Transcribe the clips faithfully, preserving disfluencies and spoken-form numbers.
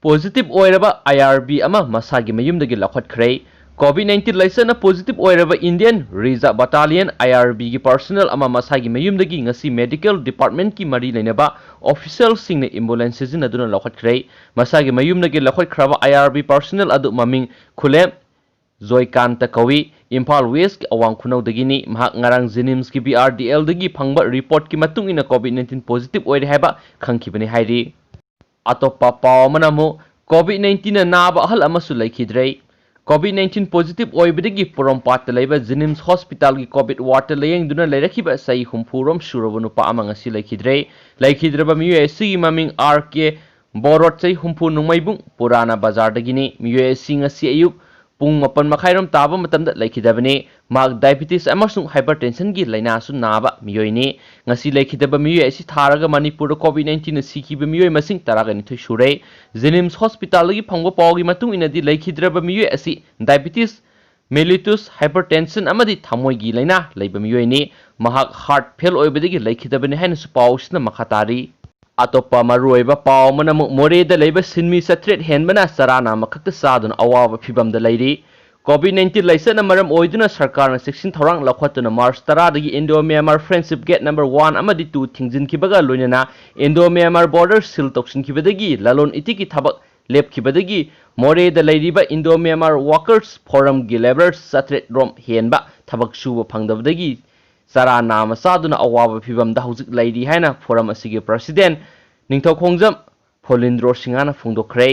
Positive ꯑꯣꯏꯔꯕ I R B ꯑꯃ ꯃꯁꯥꯒꯤ ꯃꯌꯨꯝꯗꯒꯤ ꯂꯧꯈꯠꯈ꯭ꯔꯦ꯫ COVID nineteen ꯂꯥꯏꯆꯠꯅ positive ꯑꯣꯏꯔꯕ Indian Reserve Battalion, I R B ꯒꯤ personnel ꯑꯃ ꯃꯁꯥꯒꯤ ꯃꯌꯨꯝꯗꯒꯤ ꯉꯁꯤ medical department ꯀꯤ ꯃꯔꯤ ꯂꯩꯅꯕ official ꯁꯤꯡꯅ ambulance ꯁꯤꯖꯤꯟꯅꯗꯨꯅ ꯂꯧꯈꯠꯈ꯭ꯔꯦ꯫ ꯃꯁꯥꯒꯤ ꯃꯌꯨꯝꯗꯒꯤ ꯂꯧꯈꯠꯈ꯭ꯔꯕ I R B personnel ꯑꯗꯨ ꯃꯃꯤꯡ ꯈꯨꯂꯦꯝ ꯖꯣꯏꯀꯥꯟꯇ ꯀꯧꯏ, ꯏꯝꯐꯥꯜ West ꯀꯤ ꯑꯋꯥꯡ ꯈꯨꯅꯧꯗꯒꯤꯅꯤ꯫ ꯃꯍꯥꯛ ꯉꯔꯥꯡ JNIMS ꯀꯤ B R D L ꯗꯒꯤ ꯐꯪꯕ report ꯀꯤ ꯃꯇꯨꯡ ꯏꯟꯅ COVID nineteen positive ꯑꯣꯏꯔꯦ ꯍꯥꯏꯕ ꯈꯪꯈꯤꯕꯅꯤ ꯍꯥꯏꯔꯤ꯫ ꯑꯇꯣꯞꯄ ꯄꯥꯎ ꯑꯃꯅ ꯑꯃꯨꯛ, COVID nineteen ꯅ ꯅꯥꯕ ꯑꯍꯜ ꯑꯃꯁꯨ ꯂꯩꯈꯤꯗ꯭ꯔꯦ꯫ COVID nineteen positive ꯑꯣꯏꯕꯗꯒꯤ ꯄꯣꯔꯣꯝꯄꯥꯠꯇ ꯂꯩꯕ JNIMS hospital ꯒꯤ COVID ward ꯇ ꯂꯥꯌꯦꯡꯗꯨꯅ ꯂꯩꯔꯛꯈꯤꯕ ꯆꯍꯤ ꯍꯨꯝꯐꯨ ꯔꯣꯝ ꯁꯨꯔꯕ ꯅꯨꯄꯥ ꯑꯃ ꯉꯁꯤ ꯂꯩꯈꯤꯗ꯭ꯔꯦ꯫ ꯂꯩꯈꯤꯗ꯭ꯔꯕ ꯃꯤꯑꯣꯏ ꯑꯁꯤꯒꯤ ꯃꯃꯤꯡ R K ꯕꯣꯔꯣꯠ, ꯆꯍꯤ ꯍꯨꯝꯐꯨ, ꯅꯣꯡꯃꯩꯕꯨꯡ, ꯄꯨꯔꯥꯅ ꯕꯖꯥꯔꯗꯒꯤꯅꯤ꯫ ꯃꯤꯑꯣꯏ ꯑꯁꯤ ꯉꯁꯤ ꯑꯌꯨꯛ ꯄꯨꯡ ꯃꯥꯄꯟ ꯃꯈꯥꯏꯔꯣꯝ ꯇꯥꯕ ꯃꯇꯝꯗ ꯂꯩꯈꯤꯗꯕꯅꯤ꯫ ꯃꯍꯥꯛ diabetes ꯑꯃꯁꯨꯡ hypertension ꯒꯤ ꯂꯥꯏꯅꯥꯁꯨ ꯅꯥꯕ ꯃꯤꯑꯣꯏꯅꯤ꯫ ꯉꯁꯤ ꯂꯩꯈꯤꯗꯕ ꯃꯤꯑꯣꯏ ꯑꯁꯤ ꯊꯥꯔꯒ ꯃꯅꯤꯄꯨꯔꯗ COVID nineteen ꯅ ꯁꯤꯈꯤꯕ ꯃꯤꯑꯣꯏ ꯃꯁꯤꯡ ꯇꯔꯥꯒ ꯅꯤꯊꯣꯏ ꯁꯨꯔꯦ꯫ JNIMS hospital ꯗꯒꯤ ꯐꯪꯕ ꯄꯥꯎꯒꯤ ꯃꯇꯨꯡ ꯏꯟꯅꯗꯤ, ꯂꯩꯈꯤꯗ꯭ꯔꯕ ꯃꯤꯑꯣꯏ ꯑꯁꯤ diabetes, mellitus, hypertension ꯑꯃꯗꯤ ꯊꯃꯣꯏꯒꯤ ꯂꯥꯏꯅꯥ ꯂꯩꯕ ꯃꯤꯑꯣꯏꯅꯤ꯫ ꯃꯍꯥꯛ heart fail ꯑꯣꯏꯕꯗꯒꯤ ꯂꯩꯈꯤꯗꯕꯅꯤ ꯍꯥꯏꯅꯁꯨ ꯄꯥꯎ ꯑꯁꯤꯅ ꯃꯈꯥ ꯇꯥꯔꯤ꯫ ꯑꯇꯣꯞꯄ ꯃꯔꯨꯑꯣꯏꯕ ꯄꯥꯎ ꯑꯃꯅ ꯑꯃꯨꯛ, ꯃꯣꯔꯦꯗ ꯂꯩꯕ ꯁꯤꯟꯃꯤ ꯆꯥꯇ꯭ꯔꯦꯠ ꯍꯦꯟꯕꯅ ꯆꯔꯥ ꯅꯥꯝꯃ ꯈꯛꯇ ꯆꯥꯗꯨꯅ ꯑꯋꯥꯕ ꯐꯤꯚꯝꯗ ꯂꯩꯔꯤ꯫ COVID nineteen ꯂꯥꯏꯆꯠꯅ ꯃꯔꯝ ꯑꯣꯏꯗꯨꯅ ꯁꯔꯀꯥꯔꯅ ꯆꯦꯛꯁꯤꯟ ꯊꯧꯔꯥꯡ ꯂꯧꯈꯠꯇꯨꯅ March ꯇꯔꯥꯗꯒꯤ Indo Myanmar Friendship Gate number one ꯑꯃꯗꯤ two ꯊꯤꯡꯖꯤꯟꯈꯤꯕꯒ ꯂꯣꯏꯅꯅ Indo Myanmar border seal ꯇꯧꯁꯤꯟꯈꯤꯕꯗꯒꯤ ꯂꯂꯣꯟ ꯏꯇꯤꯛꯀꯤ ꯊꯕꯛ ꯂꯦꯞꯈꯤꯕꯗꯒꯤ ꯃꯣꯔꯦꯗ ꯂꯩꯔꯤꯕ Indo Myanmar Workers Forum ꯒꯤ labour ꯆꯥꯇ꯭ꯔꯦꯠ ꯔꯣꯝ ꯍꯦꯟꯕ ꯊꯕꯛ ꯁꯨꯕ ꯐꯪꯗꯕꯗꯒꯤ ꯆꯔꯥ ꯅꯥꯝꯃ ꯆꯥꯗꯨꯅ ꯑꯋꯥꯕ ꯐꯤꯚꯝꯗ ꯍꯧꯖꯤꯛ ꯂꯩꯔꯤ ꯍꯥꯏꯅ forum ꯑꯁꯤꯒꯤ president ꯅꯤꯡꯊꯧꯈꯣꯡꯖꯝ ꯐꯣꯂꯤꯟꯗ꯭ꯔꯣ ꯁꯤꯡꯍꯅ ꯐꯣꯡꯗꯣꯛꯈ꯭ꯔꯦ꯫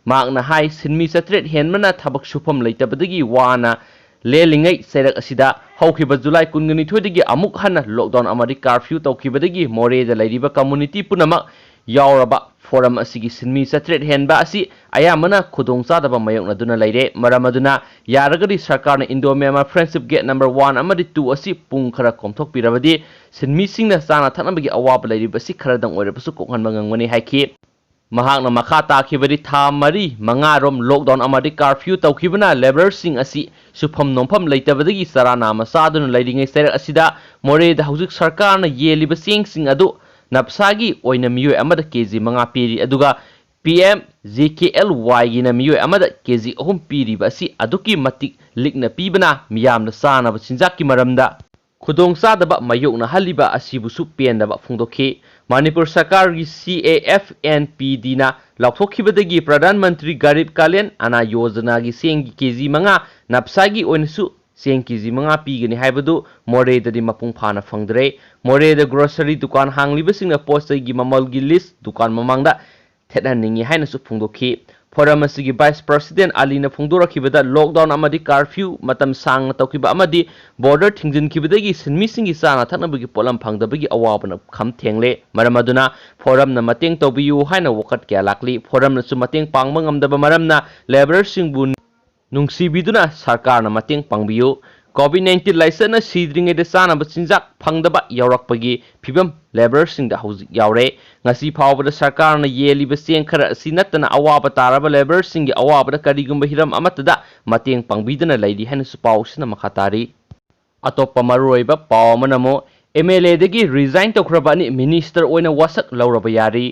ꯃꯍꯥꯛꯅ ꯍꯥꯏ, ꯁꯤꯟꯃꯤ ꯆꯥꯇ꯭ꯔꯦꯠ ꯍꯦꯟꯕꯅ ꯊꯕꯛ ꯁꯨꯐꯝ ꯂꯩꯇꯕꯗꯒꯤ ꯋꯥꯅ ꯂꯦꯜꯂꯤꯉꯩ ꯆꯩꯔꯛ ꯑꯁꯤꯗ ꯍꯧꯈꯤꯕ July ꯀꯨꯟꯒ ꯅꯤꯊꯣꯏꯗꯒꯤ ꯑꯃꯨꯛ ꯍꯟꯅ lockdown ꯑꯃꯗꯤ curfew ꯇꯧꯈꯤꯕꯗꯒꯤ ꯃꯣꯔꯦꯗ ꯂꯩꯔꯤꯕ community ꯄꯨꯝꯅꯃꯛ ꯌꯥꯎꯔꯕ forum ꯑꯁꯤꯒꯤ ꯁꯤꯟꯃꯤ ꯆꯥꯇ꯭ꯔꯦꯠ ꯍꯦꯟꯕ ꯑꯁꯤ ꯑꯌꯥꯝꯕꯅ ꯈꯨꯗꯣꯡꯆꯥꯗꯕ ꯃꯥꯌꯣꯛꯅꯗꯨꯅ ꯂꯩꯔꯦ꯫ ꯃꯔꯝ ꯑꯗꯨꯅ ꯌꯥꯔꯒꯗꯤ ꯁꯔꯀꯥꯔꯅ Indo Myanmar Friendship Gate number one ꯑꯃꯗꯤ two ꯑꯁꯤ ꯄꯨꯡ ꯈꯔ ꯀꯣꯝꯊꯣꯛꯄꯤꯔꯕꯗꯤ ꯁꯤꯟꯃꯤꯁꯤꯡꯅ ꯆꯥꯅ ꯊꯛꯅꯕꯒꯤ ꯑꯋꯥꯕ ꯂꯩꯔꯤꯕꯁꯤ ꯈꯔꯗꯪ ꯑꯣꯏꯔꯕꯁꯨ ꯀꯣꯛꯍꯟꯕ ꯉꯝꯒꯅꯤ ꯍꯥꯏꯈꯤ꯫ ꯃꯍꯥꯛꯅ ꯃꯈꯥ ꯇꯥꯈꯤꯕꯗꯤ, ꯊꯥ ꯃꯔꯤ ꯃꯉꯥꯔꯣꯝ lockdown ꯑꯃꯗꯤ curfew ꯇꯧꯈꯤꯕꯅ labourꯁꯤꯡ ꯑꯁꯤ ꯁꯨꯐꯝ ꯅꯣꯝꯐꯝ ꯂꯩꯇꯕꯗꯒꯤ ꯆꯔꯥ ꯅꯥꯝꯃ ꯆꯥꯗꯨꯅ ꯂꯩꯔꯤꯉꯩ ꯆꯩꯔꯛ ꯑꯁꯤꯗ ꯃꯣꯔꯦꯗ ꯍꯧꯖꯤꯛ ꯁꯔꯀꯥꯔꯅ ꯌꯦꯜꯂꯤꯕ ꯆꯦꯡꯁꯤꯡ ꯑꯗꯨ ꯅꯞꯁꯥꯒꯤ ꯑꯣꯏꯅ ꯃꯤꯑꯣꯏ ꯑꯃꯗ ꯀꯦ ꯖꯤ ꯃꯉꯥ ꯄꯤꯔꯤ꯫ ꯑꯗꯨꯒ P M J K L ꯋꯥꯏꯒꯤꯅ ꯃꯤꯑꯣꯏ ꯑꯃꯗ ꯀꯦ ꯖꯤ ꯑꯍꯨꯝ ꯄꯤꯔꯤꯕ ꯑꯁꯤ ꯑꯗꯨꯛꯀꯤ ꯃꯇꯤꯛ ꯂꯤꯛꯅ ꯄꯤꯕꯅ ꯃꯤꯌꯥꯝꯅ ꯆꯥꯅꯕ ꯆꯤꯟꯖꯥꯛꯀꯤ ꯃꯔꯝꯗ ꯈꯨꯗꯣꯡꯆꯥꯗꯕ ꯃꯥꯌꯣꯛꯅꯍꯜꯂꯤꯕ ꯑꯁꯤꯕꯨꯁꯨ ꯄꯦꯟꯗꯕ ꯐꯣꯡꯗꯣꯛꯈꯤ꯫ ꯃꯅꯤꯄꯨꯔ ꯁꯔꯀꯥꯔꯒꯤ ꯁꯤ A F N P ꯗꯤꯅ ꯂꯥꯎꯊꯣꯛꯈꯤꯕꯗꯒꯤ Pradhan Mantri Garib ꯀꯥꯂꯦꯟ ꯑꯅꯥ ꯌꯣꯖꯅꯥꯒꯤ ꯆꯦꯡꯒꯤ ꯀꯦ ꯖꯤ ꯃꯉꯥ ꯅꯞꯁꯥꯒꯤ ꯑꯣꯏꯅꯁꯨ ꯆꯦꯡ ꯀꯦ ꯖꯤ ꯃꯉꯥ ꯄꯤꯒꯅꯤ ꯍꯥꯏꯕꯗꯨ ꯃꯣꯔꯦꯗꯗꯤ ꯃꯄꯨꯡ ꯐꯥꯅ ꯐꯪꯗ꯭ꯔꯦ꯫ ꯃꯣꯔꯦꯗ ꯒ꯭ꯔꯣꯁꯔꯤ ꯗꯨꯀꯥꯟ ꯍꯥꯡꯂꯤꯕꯁꯤꯡꯅ ꯄꯣꯠ ꯆꯩꯒꯤ ꯃꯃꯜꯒꯤ ꯂꯤꯁ ꯗꯨꯀꯥꯟ ꯃꯃꯥꯡꯗ ꯊꯦꯠꯍꯟꯅꯤꯡꯏ ꯍꯥꯏꯅꯁꯨ ꯐꯣꯡꯗꯣꯛꯈꯤ꯫ ꯐꯣꯔꯝ ꯑꯁꯤꯒꯤ ꯚꯥꯏꯁ ꯄ꯭ꯔꯁꯤꯗꯦꯟ ꯑꯂꯤꯅ ꯐꯣꯡꯗꯣꯔꯛꯈꯤꯕꯗ, ꯂꯣꯛꯗꯥꯎꯟ ꯑꯃꯗꯤ ꯀꯥꯔꯐ꯭ꯌꯨ ꯃꯇꯝ ꯁꯥꯡꯅ ꯇꯧꯈꯤꯕ ꯑꯃꯗꯤ ꯕꯣꯔꯗꯔ ꯊꯤꯡꯖꯤꯟꯈꯤꯕꯗꯒꯤ ꯁꯤꯟꯃꯤꯁꯤꯡꯒꯤ ꯆꯥꯅ ꯊꯛꯅꯕꯒꯤ ꯄꯣꯠꯂꯝ ꯐꯪꯗꯕꯒꯤ ꯑꯋꯥꯕꯅ ꯈꯝ ꯊꯦꯡꯂꯦ꯫ ꯃꯔꯝ ꯑꯗꯨꯅ ꯐꯣꯔꯝꯅ ꯃꯇꯦꯡ ꯇꯧꯕꯤꯌꯨ ꯍꯥꯏꯅ ꯋꯥꯀꯠ ꯀꯌꯥ ꯂꯥꯛꯂꯤ꯫ ꯐꯣꯔꯝꯅꯁꯨ ꯃꯇꯦꯡ ꯄꯥꯡꯕ ꯉꯝꯗꯕ ꯃꯔꯝꯅ ꯂꯦꯕꯔꯔꯁꯤꯡꯕꯨ ꯅꯨꯡꯁꯤꯕꯤꯗꯨꯅ ꯁꯔꯀꯥꯔꯅ ꯃꯇꯦꯡ ꯄꯥꯡꯕꯤꯌꯨ꯫ ꯀꯣꯚꯤꯗ ꯅꯥꯏꯟꯇꯤꯟ ꯂꯥꯏꯆꯠꯅ ꯁꯤꯗ꯭ꯔꯤꯉꯩꯗ ꯆꯥꯅꯕ ꯆꯤꯟꯖꯥꯛ ꯐꯪꯗꯕ ꯌꯥꯎꯔꯛꯄꯒꯤ ꯐꯤꯕꯝ ꯂꯦꯕꯔꯔꯁꯤꯡꯗ ꯍꯧꯖꯤꯛ ꯌꯥꯎꯔꯦ꯫ ꯉꯁꯤ ꯐꯥꯎꯕꯗ ꯁꯔꯀꯥꯔꯅ ꯌꯦꯜꯂꯤꯕ ꯆꯦꯡ ꯈꯔ ꯑꯁꯤ ꯅꯠꯇꯅ ꯑꯋꯥꯕ ꯇꯥꯔꯕ ꯂꯦꯕꯔꯔꯁꯤꯡꯒꯤ ꯑꯋꯥꯕꯗ ꯀꯔꯤꯒꯨꯝꯕ ꯍꯤꯔꯝ ꯑꯃꯠꯇꯗ ꯃꯇꯦꯡ ꯄꯥꯡꯕꯤꯗꯅ ꯂꯩꯔꯤ ꯍꯥꯏꯅꯁꯨ ꯄꯥꯎ ꯑꯁꯤꯅ ꯃꯈꯥ ꯇꯥꯔꯤ꯫ ꯑꯇꯣꯞꯄ ꯃꯔꯨꯑꯣꯏꯕ ꯄꯥꯎ ꯑꯃꯅ ꯑꯃꯨꯛ ꯑꯦꯝ ꯑꯦꯜ ꯑꯦꯗꯒꯤ ꯔꯤꯖꯥꯏꯟ ꯇꯧꯈ꯭ꯔꯕ ꯑꯅꯤ ꯃꯤꯅꯤꯁꯇꯔ ꯑꯣꯏꯅ ꯋꯥꯁꯛ ꯂꯧꯔꯕ ꯌꯥꯔꯤ꯫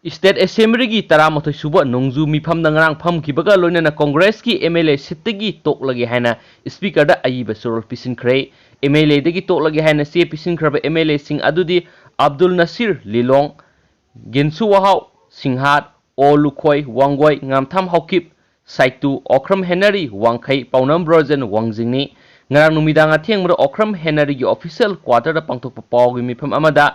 ꯏꯁꯇꯦꯠ ꯑꯦꯁꯦꯝꯕ꯭ꯂꯤꯒꯤ ꯇꯔꯥꯃꯥꯊꯣꯏ ꯁꯨꯕ ꯅꯣꯡꯖꯨ ꯃꯤꯐꯝꯗ ꯉꯔꯥꯡ ꯐꯝꯈꯤꯕꯒ ꯂꯣꯏꯅꯅ ꯀꯣꯡꯒ꯭ꯔꯦꯁꯀꯤ ꯑꯦꯝ ꯑꯦꯜ ꯑꯦ ꯁꯤꯠꯇꯒꯤ ꯇꯣꯛꯂꯒꯦ ꯍꯥꯏꯅ ꯏꯁꯄꯤꯀꯔꯗ ꯑꯏꯕ ꯆꯨꯔꯣꯜ ꯄꯤꯁꯤꯟꯈ꯭ꯔꯦ꯫ ꯑꯦꯝ ꯑꯦꯜ ꯑꯦꯗꯒꯤ ꯇꯣꯛꯂꯒꯦ ꯍꯥꯏꯅ ꯆꯦ ꯄꯤꯁꯤꯟꯈ꯭ꯔꯕ ꯑꯦꯝ ꯑꯦꯜ ꯑꯦꯁꯤꯡ ꯑꯗꯨꯗꯤ ꯑꯕꯗꯨꯜ ꯅꯁꯤꯔ ꯂꯤꯂꯣꯡ, ꯒꯤꯟꯁꯨ ꯋꯥꯍꯥꯎ ꯁꯤꯡꯍꯥꯠ, ꯑꯣ ꯂꯨꯈꯣꯏ, ꯋꯥꯡꯒꯣꯏ, ꯉꯥꯝꯊꯥꯝ ꯍꯥꯎꯀꯤꯞ, ꯁꯥꯏꯇꯨ, ꯑꯣꯈ꯭ꯔꯝ ꯍꯦꯅꯔꯤ, ꯋꯥꯡꯈꯩ, ꯄꯥꯎꯅꯝ ꯕ꯭ꯔꯣꯖꯦꯟ, ꯋꯥꯡꯖꯤꯡꯅꯤ꯫ ꯉꯔꯥꯡ ꯅꯨꯃꯤꯗꯥꯡ ꯑꯊꯦꯡꯕꯗ ꯑꯣꯈ꯭ꯔꯝ ꯍꯦꯅꯔꯤꯒꯤ ꯑꯣꯐꯤꯁꯤꯌꯦꯜ ꯀ꯭ꯋꯥꯇꯔꯗ ꯄꯥꯡꯊꯣꯛꯄ ꯄꯥꯎꯒꯤ ꯃꯤꯐꯝ ꯑꯃꯗ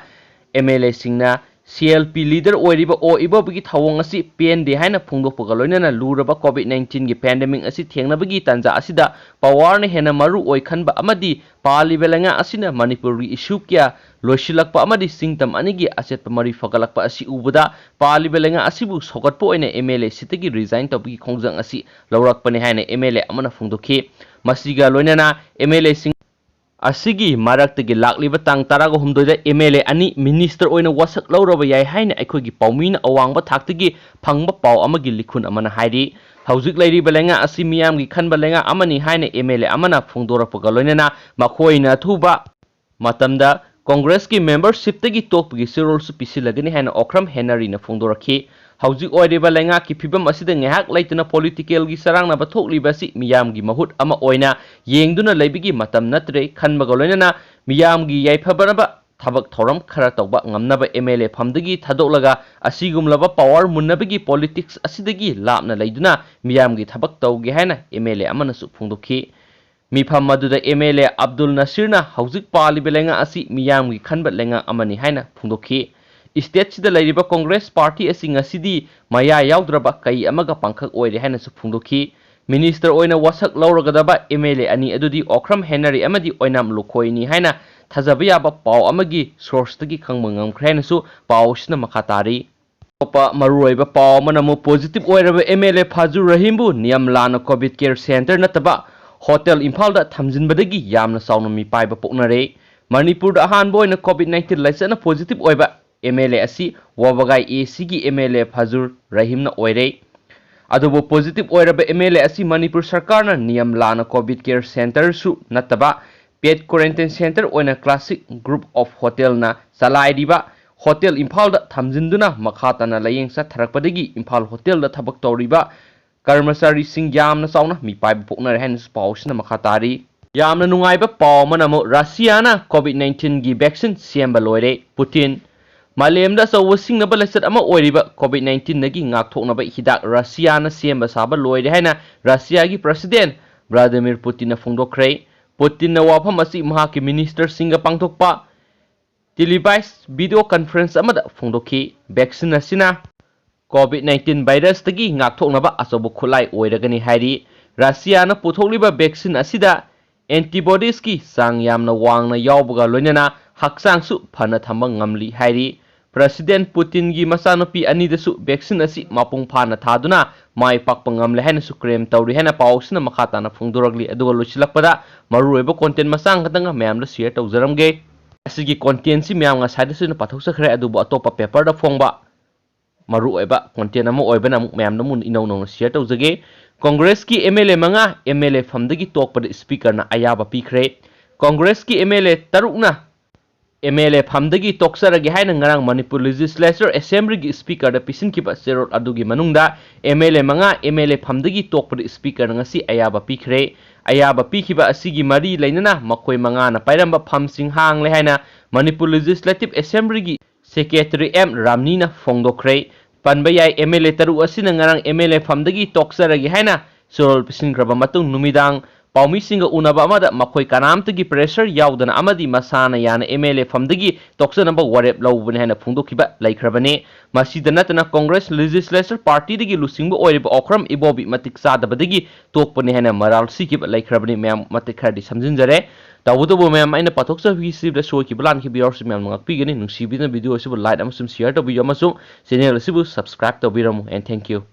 M L ꯑꯦꯁꯤꯡꯅ C L P leader ꯑꯣꯏꯔꯤꯕ ꯑꯣ ꯏꯕꯣꯕꯤꯒꯤ ꯊꯧꯑꯣꯡ ꯑꯁꯤ ꯄꯦꯟꯗꯦ ꯍꯥꯏꯅ ꯐꯣꯡꯗꯣꯛꯄꯒ ꯂꯣꯏꯅꯅ ꯂꯨꯔꯕ ꯀꯣꯚꯤꯗ ꯅꯥꯏꯟꯇꯤꯟꯒꯤ ꯄꯦꯟꯗꯦꯃꯤꯛ ꯑꯁꯤ ꯊꯦꯡꯅꯕꯒꯤ ꯇꯥꯟꯖꯥ ꯑꯁꯤꯗ ꯄꯋꯥꯔꯅ ꯍꯦꯟꯅ ꯃꯔꯨ ꯑꯣꯏ ꯈꯟꯕ ꯑꯃꯗꯤ ꯄꯥꯜꯂꯤꯕ ꯂꯩꯉꯥꯛ ꯑꯁꯤꯅ ꯃꯅꯤꯄꯨꯔꯒꯤ ꯏꯁꯨ ꯀꯌꯥ ꯂꯣꯏꯁꯤꯜꯂꯛꯄ ꯑꯃꯗꯤ ꯁꯤꯡꯇꯝ ꯑꯅꯤꯒꯤ ꯑꯆꯦꯠꯄ ꯃꯔꯤ ꯐꯒꯠꯂꯛꯄ ꯑꯁꯤ ꯎꯕꯗ ꯄꯥꯜꯂꯤꯕ ꯂꯩꯉꯥꯛ ꯑꯁꯤꯕꯨ ꯁꯧꯒꯠꯄ ꯑꯣꯏꯅ ꯑꯦꯝ ꯑꯦꯜ ꯑꯦ ꯁꯤꯠꯇꯒꯤ ꯔꯤꯖꯥꯏꯟ ꯇꯧꯕꯒꯤ ꯈꯣꯡꯖꯪ ꯑꯁꯤ ꯂꯧꯔꯛꯄꯅꯤ ꯍꯥꯏꯅ ꯑꯦꯝ ꯑꯦꯜ ꯑꯦ ꯑꯃꯅ ꯐꯣꯡꯗꯣꯛꯈꯤ꯫ ꯃꯁꯤꯒ ꯂꯣꯏꯅꯅ ꯑꯦꯝ ꯑꯦꯜ ꯑꯦꯁꯤꯡ ꯑꯁꯤꯒꯤ ꯃꯔꯛꯇꯒꯤ ꯂꯥꯛꯂꯤꯕ ꯇꯥꯡ ꯇꯔꯥꯒ ꯍꯨꯝꯗꯣꯏꯗ ꯑꯦꯝ ꯑꯦꯜ ꯑꯦ ꯑꯅꯤ ꯃꯤꯅꯤꯁꯇꯔ ꯑꯣꯏꯅ ꯋꯥꯁꯛ ꯂꯧꯔꯕ ꯌꯥꯏ ꯍꯥꯏꯅ ꯑꯩꯈꯣꯏꯒꯤ ꯄꯥꯎꯃꯤꯅ ꯑꯋꯥꯡꯕ ꯊꯥꯛꯇꯒꯤ ꯐꯪꯕ ꯄꯥꯎ ꯑꯃꯒꯤ ꯂꯤꯈꯨꯟ ꯑꯃꯅ ꯍꯥꯏꯔꯤ꯫ ꯍꯧꯖꯤꯛ ꯂꯩꯔꯤꯕ ꯂꯩꯉꯥꯛ ꯑꯁꯤ ꯃꯤꯌꯥꯝꯒꯤ ꯈꯟꯕ ꯂꯩꯉꯥꯛ ꯑꯃꯅꯤ ꯍꯥꯏꯅ ꯑꯦꯝ ꯑꯦꯜ ꯑꯦ ꯑꯃꯅ ꯐꯣꯡꯗꯣꯔꯛꯄꯒ ꯂꯣꯏꯅꯅ ꯃꯈꯣꯏꯅ ꯑꯊꯨꯕ ꯃꯇꯝꯗ ꯀꯣꯡꯒ꯭ꯔꯦꯁꯀꯤ ꯃꯦꯝꯕꯔꯁꯤꯞꯇꯒꯤ ꯇꯣꯛꯄꯒꯤ ꯆꯦꯔꯣꯜꯁꯨ ꯄꯤꯁꯤꯜꯂꯒꯅꯤ ꯍꯥꯏꯅ ꯑꯣꯈ꯭ꯔꯝ ꯍꯦꯅꯔꯤꯅ ꯐꯣꯡꯗꯣꯔꯛꯈꯤ꯫ ꯍꯧꯖꯤꯛ ꯑꯣꯏꯔꯤꯕ ꯂꯩꯉꯥꯛꯀꯤ ꯐꯤꯕꯝ ꯑꯁꯤꯗ ꯉꯥꯏꯍꯥꯛ ꯂꯩꯇꯅ political ꯒꯤ ꯆꯔꯥꯡꯅꯕ ꯊꯣꯛꯂꯤꯕ ꯑꯁꯤ ꯃꯤꯌꯥꯝꯒꯤ ꯃꯍꯨꯠ ꯑꯃ ꯑꯣꯏꯅ ꯌꯦꯡꯗꯨꯅ ꯂꯩꯕꯒꯤ ꯃꯇꯝ ꯅꯠꯇ꯭ꯔꯦ ꯈꯟꯕꯒ ꯂꯣꯏꯅꯅ ꯃꯤꯌꯥꯝꯒꯤ ꯌꯥꯏꯐꯅꯕ ꯊꯕꯛ ꯊꯧꯔꯝ ꯈꯔ ꯇꯧꯕ ꯉꯝꯅꯕ M L A ꯐꯝꯗꯒꯤ ꯊꯥꯗꯣꯛꯂꯒ ꯑꯁꯤꯒꯨꯝꯂꯕ power ꯃꯨꯟꯅꯕꯒꯤ politics ꯑꯁꯤꯗꯒꯤ ꯂꯥꯞꯅ ꯂꯩꯗꯨꯅ ꯃꯤꯌꯥꯝꯒꯤ ꯊꯕꯛ ꯇꯧꯒꯦ ꯍꯥꯏꯅ M L A ꯑꯃꯅꯁꯨ ꯐꯣꯡꯗꯣꯛꯈꯤ꯫ ꯃꯤꯐꯝ ꯑꯗꯨꯗ M L A ꯑꯕꯗꯨꯜ ꯅꯁꯤꯔꯅ ꯍꯧꯖꯤꯛ ꯄꯥꯜꯂꯤꯕ ꯂꯩꯉꯥꯛ ꯑꯁꯤ ꯃꯤꯌꯥꯝꯒꯤ ꯈꯟꯕ ꯂꯩꯉꯥꯛ ꯑꯃꯅꯤ ꯍꯥꯏꯅ ꯐꯣꯡꯗꯣꯛꯈꯤ꯫ State ꯁꯤꯗ ꯂꯩꯔꯤꯕ Congress party ꯑꯁꯤ ꯉꯁꯤꯗꯤ ꯃꯌꯥ ꯌꯥꯎꯗ꯭ꯔꯕ ꯀꯩ ꯑꯃꯒ ꯄꯥꯡꯈꯛ ꯑꯣꯏꯔꯦ ꯍꯥꯏꯅꯁꯨ ꯐꯣꯡꯗꯣꯛꯈꯤ꯫ Minister ꯑꯣꯏꯅ ꯋꯥꯁꯛ ꯂꯧꯔꯒꯗꯕ M L A ꯑꯅꯤ ꯑꯗꯨꯗꯤ ꯑꯣꯀ꯭ꯔꯝ ꯍꯦꯅꯔꯤ ꯑꯃꯗꯤ ꯑꯣꯏꯅꯥꯝ ꯂꯨꯈꯣꯏꯅꯤ ꯍꯥꯏꯅ ꯊꯥꯖꯕ ꯌꯥꯕ ꯄꯥꯎ ꯑꯃꯒꯤ source ꯇꯒꯤ ꯈꯪꯕ ꯉꯝꯈ꯭ꯔꯦ ꯍꯥꯏꯅꯁꯨ ꯄꯥꯎ ꯑꯁꯤꯅ ꯃꯈꯥ ꯇꯥꯔꯤ꯫ ꯑꯇꯣꯞꯄ ꯃꯔꯨꯑꯣꯏꯕ ꯄꯥꯎ ꯑꯃꯅ ꯑꯃꯨꯛ positive ꯑꯣꯏꯔꯕ M L A ꯐꯥꯖꯨꯔ ꯔꯍꯤꯝꯕꯨ ꯅꯤꯌꯝ ꯂꯥꯟꯅ COVID care center ꯅꯠꯇꯕ hotel ꯏꯝꯐꯥꯜꯗ ꯊꯝꯖꯤꯟꯕꯗꯒꯤ ꯌꯥꯝꯅ ꯆꯥꯎꯅ ꯃꯤꯄꯥꯏꯕ ꯄꯣꯛꯅꯔꯦ꯫ ꯃꯅꯤꯄꯨꯔꯗ ꯑꯍꯥꯟꯕ ꯑꯣꯏꯅ COVID nineteen ꯂꯥꯏꯆꯠꯅ positive ꯑꯣꯏꯕ M L A ꯑꯁꯤ ꯋꯥꯕꯒꯥꯏ A C ꯒꯤ M L A ꯐꯥꯖꯨꯔ ꯔꯍꯤꯝꯅ ꯑꯣꯏꯔꯦ꯫ ꯑꯗꯨꯕꯨ positive ꯑꯣꯏꯔꯕ M L A ꯑꯁꯤ ꯃꯅꯤꯄꯨꯔ ꯁꯔꯀꯥꯔꯅ ꯅꯤꯌꯝ ꯂꯥꯟꯅ COVID care center ꯁꯨ ꯅꯠꯇꯕ paid quarantine center ꯑꯣꯏꯅ classic group of hotel ꯅ ꯆꯂꯥꯏꯔꯤꯕ hotel ꯏꯝꯐꯥꯜꯗ ꯊꯝꯖꯤꯟꯗꯨꯅ ꯃꯈꯥ ꯇꯥꯅ ꯂꯥꯌꯦꯡ ꯆꯠꯊꯔꯛꯄꯗꯒꯤ ꯏꯝꯐꯥꯜ hotel ꯗ ꯊꯕꯛ ꯇꯧꯔꯤꯕ ꯀꯔꯃꯆꯥꯔꯤꯁꯤꯡ ꯌꯥꯝꯅ ꯆꯥꯎꯅ ꯃꯤꯄꯥꯏꯕ ꯄꯣꯛꯅꯔꯦ ꯍꯥꯏꯅꯁꯨ ꯄꯥꯎ ꯑꯁꯤꯅ ꯃꯈꯥ ꯇꯥꯔꯤ꯫ ꯌꯥꯝꯅ ꯅꯨꯡꯉꯥꯏꯕ ꯄꯥꯎ ꯑꯃꯅ ꯑꯃꯨꯛ ꯔꯁꯤꯌꯥꯅ COVID nineteen ꯒꯤ vaccine ꯁꯦꯝꯕ ꯂꯣꯏꯔꯦ꯫ ꯄꯨꯇꯤꯟ꯫ ꯃꯥꯂꯦꯝꯗ ꯑꯆꯧꯕ ꯁꯤꯡꯅꯕ ꯂꯥꯏꯆꯠ ꯑꯃ ꯑꯣꯏꯔꯤꯕ COVID nineteen ꯗꯒꯤ ꯉꯥꯛꯊꯣꯛꯅꯕ ꯍꯤꯗꯥꯛ ꯔꯁꯤꯌꯥꯅ ꯁꯦꯝꯕ ꯁꯥꯕ ꯂꯣꯏꯔꯦ ꯍꯥꯏꯅ ꯔꯁꯤꯌꯥꯒꯤ President ꯚ꯭ꯂꯥꯗꯤꯃꯤꯔ ꯄꯨꯇꯤꯟꯅ ꯐꯣꯡꯗꯣꯛꯈ꯭ꯔꯦ꯫ ꯄꯨꯇꯤꯟꯅ ꯋꯥꯐꯝ ꯑꯁꯤ ꯃꯍꯥꯛꯀꯤ minister ꯁꯤꯡꯒ ꯄꯥꯡꯊꯣꯛꯄ televised video conference ꯑꯃꯗ ꯐꯣꯡꯗꯣꯛꯈꯤ꯫ Vaccine ꯑꯁꯤꯅ COVID nineteen virus ꯇꯒꯤ ꯉꯥꯛꯊꯣꯛꯅꯕ ꯑꯆꯧꯕ ꯈꯨꯠꯂꯥꯏ ꯑꯣꯏꯔꯒꯅꯤ ꯍꯥꯏꯔꯤ꯫ ꯔꯁꯤꯌꯥꯅ ꯄꯨꯊꯣꯛꯂꯤꯕ vaccine ꯑꯁꯤꯗ antibodies ꯀꯤ ꯆꯥꯡ ꯌꯥꯝꯅ ꯋꯥꯡꯅ ꯌꯥꯎꯕꯒ ꯂꯣꯏꯅꯅ ꯍꯛꯆꯥꯡꯁꯨ ꯐꯅ ꯊꯝꯕ ꯉꯝꯂꯤ ꯍꯥꯏꯔꯤ꯫ President ꯄꯨꯇꯤꯟꯒꯤ ꯃꯆꯥꯅꯨꯄꯤ ꯑꯅꯤꯗꯁꯨ vaccine ꯑꯁꯤ ꯃꯄꯨꯡ ꯐꯥꯅ ꯊꯥꯗꯨꯅ ꯃꯥꯏ ꯄꯥꯛꯄ ꯉꯝꯂꯦ ꯍꯥꯏꯅꯁꯨ claim ꯇꯧꯔꯤ ꯍꯥꯏꯅ ꯄꯥꯎ ꯑꯁꯤꯅ ꯃꯈꯥ ꯇꯥꯅ ꯐꯣꯡꯗꯣꯔꯛꯂꯤ꯫ ꯑꯗꯨꯒ ꯂꯣꯏꯁꯤꯜꯂꯛꯄꯗ ꯃꯔꯨꯑꯣꯏꯕ content ꯃꯆꯥ ꯈꯛꯇꯪꯒ ꯃꯌꯥꯝꯗ share ꯇꯧꯖꯔꯝꯒꯦ꯫ ꯑꯁꯤꯒꯤ content ꯁꯤ ꯃꯌꯥꯝ ꯉꯁꯥꯏꯗꯁꯨ ꯑꯩꯅ ꯄꯥꯊꯣꯛꯆꯈ꯭ꯔꯦ, ꯑꯗꯨꯕꯨ ꯑꯇꯣꯞꯄ paper ꯗ ꯐꯣꯡꯕ ꯃꯔꯨꯑꯣꯏꯕ content ꯑꯃ ꯑꯣꯏꯕꯅ ꯑꯃꯨꯛ ꯃꯌꯥꯝꯗ ꯑꯃꯨꯛ ꯏꯅꯧ ꯅꯧꯅ share ꯇꯧꯖꯒꯦ꯫ Congress ꯀꯤ M L A ꯃꯉꯥ M L A ꯐꯝꯗꯒꯤ ꯇꯣꯛꯄꯗ Speaker ꯅ ꯑꯌꯥꯕ ꯄꯤꯈ꯭ꯔꯦ꯫ Congress ꯀꯤ M L A ꯇꯔꯨꯛꯅ MLA ꯐꯝꯗꯒꯤ ꯇꯣꯛꯆꯔꯒꯦ ꯍꯥꯏꯅ ꯉꯔꯥꯡ ꯃꯅꯤꯄꯨꯔ ꯂꯦꯖꯤꯁꯂꯦꯆꯔ ꯑꯦꯁꯦꯝꯕ꯭ꯂꯤꯒꯤ ꯁ꯭ꯄꯤꯀꯔꯗ ꯄꯤꯁꯤꯟꯈꯤꯕ ꯆꯦꯔꯣꯜ ꯑꯗꯨꯒꯤ ꯃꯅꯨꯡꯗ MLA ꯃꯉꯥ MLA ꯐꯝꯗꯒꯤ ꯇꯣꯛꯄꯗ ꯁ꯭ꯄꯤꯀꯔꯅ ꯉꯁꯤ ꯑꯌꯥꯕ ꯄꯤꯈ꯭ꯔꯦ꯫ ꯑꯌꯥꯕ ꯄꯤꯈꯤꯕ ꯑꯁꯤꯒꯤ ꯃꯔꯤ ꯂꯩꯅꯅ ꯃꯈꯣꯏ ꯃꯉꯥꯅ ꯄꯥꯏꯔꯝꯕ ꯐꯝꯁꯤꯡ ꯍꯥꯡꯂꯦ ꯍꯥꯏꯅ ꯃꯅꯤꯄꯨꯔ ꯂꯦꯖꯤꯁꯂꯦꯇꯤꯚ ꯑꯦꯁꯦꯝꯕ꯭ꯂꯤꯒꯤ ꯁꯦꯀ꯭ꯔꯦꯇꯔꯤ ꯑꯦꯝ ꯔꯥꯝꯅꯤꯅ ꯐꯣꯡꯗꯣꯛꯈ꯭ꯔꯦ꯫ ꯄꯟꯕ ꯌꯥꯏ, MLA ꯇꯔꯨꯛ ꯑꯁꯤꯅ ꯉꯔꯥꯡ MLA ꯐꯝꯗꯒꯤ ꯇꯣꯛꯆꯔꯒꯦ ꯍꯥꯏꯅ ꯆꯦꯔꯣꯜ ꯄꯤꯁꯤꯟꯈ꯭ꯔꯕ ꯃꯇꯨꯡ ꯅꯨꯃꯤꯗꯥꯡ ꯄꯥꯎꯃꯤꯁꯤꯡꯒ ꯎꯅꯕ ꯑꯃꯗ ꯃꯈꯣꯏ ꯀꯅꯥꯝꯇꯒꯤ pressure ꯌꯥꯎꯗꯅ ꯑꯃꯗꯤ ꯃꯁꯥꯅ ꯌꯥꯅ MLA ꯐꯝꯗꯒꯤ ꯇꯣꯛꯆꯅꯕ ꯋꯥꯔꯦꯞ ꯂꯧꯕꯅꯤ ꯍꯥꯏꯅ ꯐꯣꯡꯗꯣꯛꯈꯤꯕ ꯂꯩꯈ꯭ꯔꯕꯅꯤ꯫ ꯃꯁꯤꯗ ꯅꯠꯇꯅ ꯀꯣꯡꯒ꯭ꯔꯦꯁ ꯂꯦꯖꯤꯁꯂꯦꯆꯔ ꯄꯥꯔꯇꯤꯗꯒꯤ ꯂꯨꯆꯤꯡꯕ ꯑꯣꯏꯔꯤꯕ ꯑꯣꯀ꯭ꯔꯝ ꯏꯕꯣꯕꯤ ꯃꯇꯤꯛ ꯆꯥꯗꯕꯗꯒꯤ ꯇꯣꯛꯄꯅꯤ ꯍꯥꯏꯅ ꯃꯔꯥꯜ ꯁꯤꯈꯤꯕ ꯂꯩꯈ꯭ꯔꯕꯅꯤ꯫ ꯃꯌꯥꯝ ꯃꯇꯤꯛ ꯈꯔꯗꯤ ꯁꯝꯖꯤꯟꯖꯔꯦ꯫ ꯇꯧꯕꯇꯕꯨ ꯃꯌꯥꯝ ꯑꯩꯅ ꯄꯥꯊꯣꯛꯆꯕꯤꯁꯤꯗ ꯁꯣꯏꯈꯤꯕ ꯂꯥꯟꯈꯤꯕ ꯌꯥꯎꯔꯁꯨ ꯃꯌꯥꯝꯅ ꯉꯥꯛꯄꯤꯒꯅꯤ꯫ ꯅꯨꯡꯁꯤꯕꯤꯗꯨꯅ video ꯑꯁꯤꯕꯨ like ꯑꯃꯁꯨꯡ share ꯇꯧꯕꯤꯌꯨ ꯑꯃꯁꯨꯡ channel ꯑꯁꯤꯕꯨ subscribe ꯇꯧꯕꯤꯔꯝꯃꯨ꯫ And thank you꯫